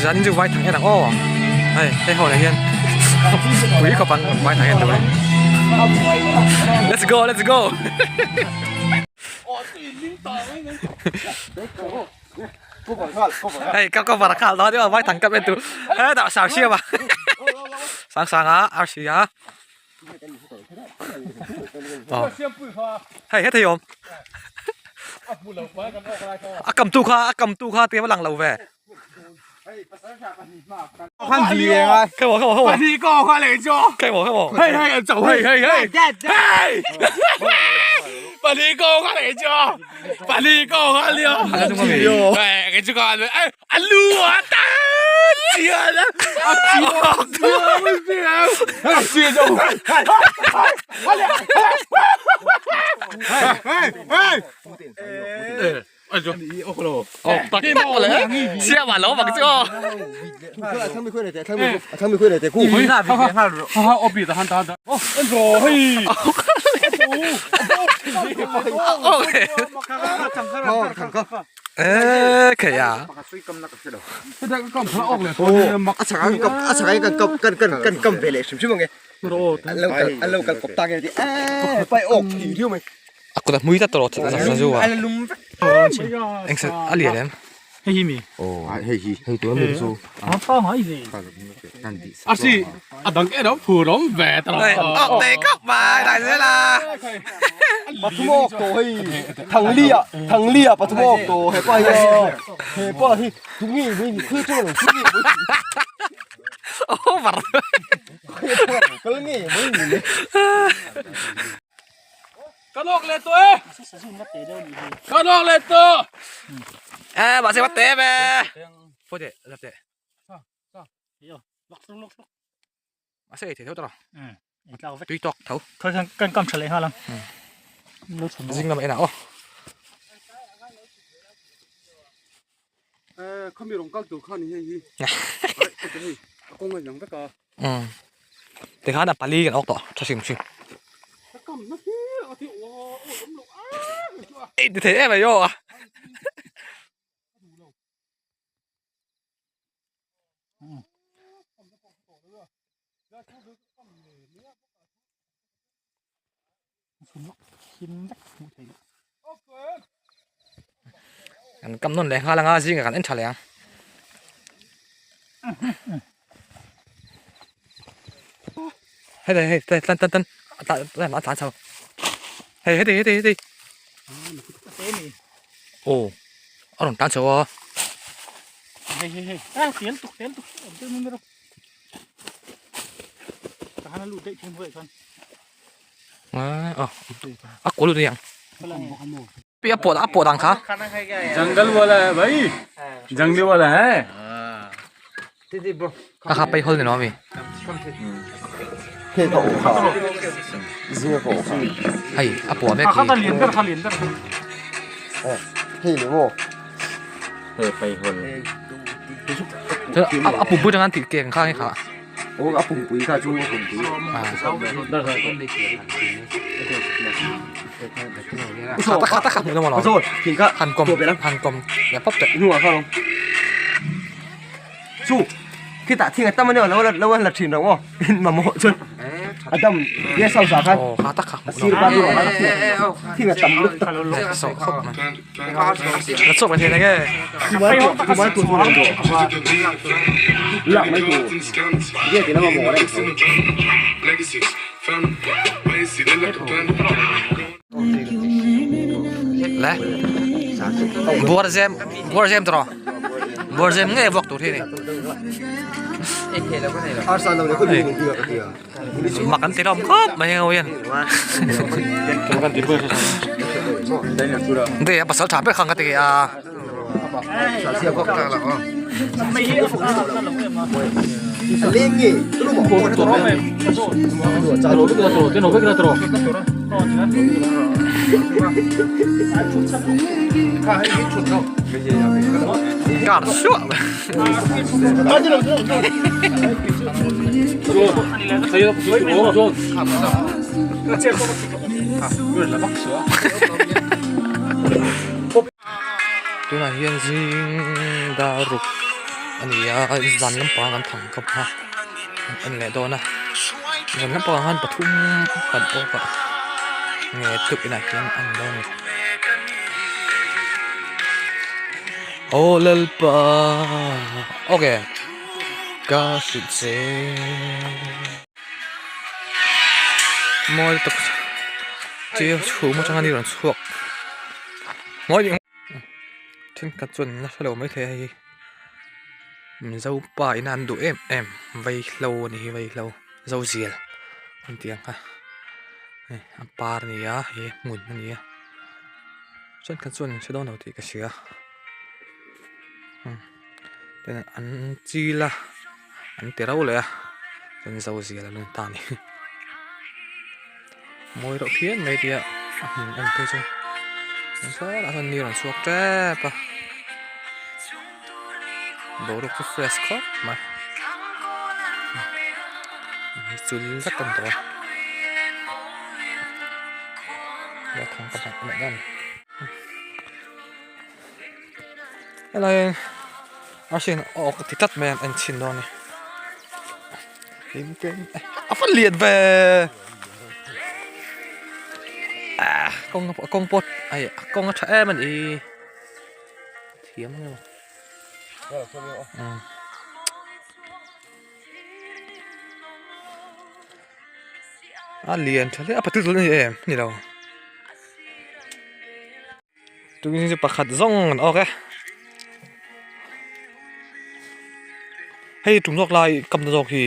Zanin chu vai thang hian ang aw hei hei ho lah hian pui khawp ang vai thang hian tur let's go let's go hei ka cover a khal dawn emaw vai thang kap en tur hetah sang siam a sang sang a arsi a hei hethei awm a kam tu kha a kam tu kha tia va lang lo ve Siam a lo bang chu aw. Ê kìa. A kut a hmui tlat tawh sa zu a. Eng sa a lian em? Hei hi mi. Oh hei hi hei tu mi chu. A pa ngai ve. A si a dang e lo phu rom ve ta lo. Ok te khop mai dai zel a. Pathum ok to hei thang li a thang li a pathum ok to he pa hi he pa hi tu nge mai ni khu chu lo tu nge mai. Over. Kal nge mai ni. Ka lawk leh tawh e. Ka lawk leh tawh. E mahse va te ve. Phaw teh lap teh. Mahse ei thei tho tawh lo. Tui tawk tho. Kan kam tha leh nghal ang. Zing lamah enah aw. Khami rawng kal tur kha ni hei hi. A kawng a inang vek a. Umm tikhan a pali kan awk tawh tha hrim hrim. Ei ti thei em ai aw a. Kan kam nawn leh nghal anga zingah kan en tha leh ang. Hei hei hei tan tan tan a tlan a tlan chho. Hei heti heti heti. Aw a rawn tlan chho a. Hei hei hei ah tel tuk tel tuk a kawl lut aniang pi a pawh a pawh dan kha jungle wala hai bhai jungli wala hai kha kha pai hol ni lo ami hei a pawh mek hi a pum pui atanga an tih keng kha kha Aw a pumpui kha chu a pumpui. Kha ta kha ta kha hmuh nawm alawm. Thing kha han kawm han kawm ya pawp teh. Hnungah kha alawm. Chu khitah thing a tam ania lo lo la thin rang aw mamawh chuan a dam nge sau sa khan. Aw kha ta kha a sir pa duh ah thing a tam lutuk tak. Saw khawp mai. La chawp mai thei nge. Le buar zem buar zem tawh buar zem nge vuak tur hi ni mak an ti hlawm khawp mai heng ho hian de a pasal tha ber khan ka ti a. Kar suah mai. Tunah hian zing dar ruk. a ni a zan lampang an thang kawp a an en leh dawn a zan lampangah khan pathum kan awk a nge tuk inah hian a ni dawn a ni. Aw Lalpa okay ka hrilh che. Mawi tak chi chhum atanga ni rawn chhuak mawi thenkhat chuan an la hre lo maithei a hei hi mizo pa ina an duh em em vaihlo a ni hi vaihlo zozial an tih ang kha hei a par a ni a hei hmun a ni a thenkhat chuan an hre dawn lo tih ka hria an chil a. An ti rauh leh a chuan zo zial an rawn ta a ni mawi reuh phian mai tia a hmun en phei chu chuan ah sawn ni a rawn chhuak tep a boruak chu fresh khawp mai chul vek a ni tawh a thang ka hmuh leh dawn a ni. Helai arsian a awk ti tlat mai a an en chhin dawn a ni a va lian ve ah kawng a kawng pawh ai a kawng a tha em a ni thiam nge maw a lian tha hle a patil dawn a ni em ni lo. Tukin chu pakhat zawng an awk e hei tum zawk lai kam na zawk hi.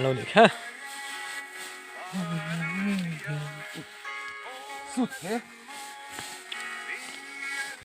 Lo nih kha. Sut he.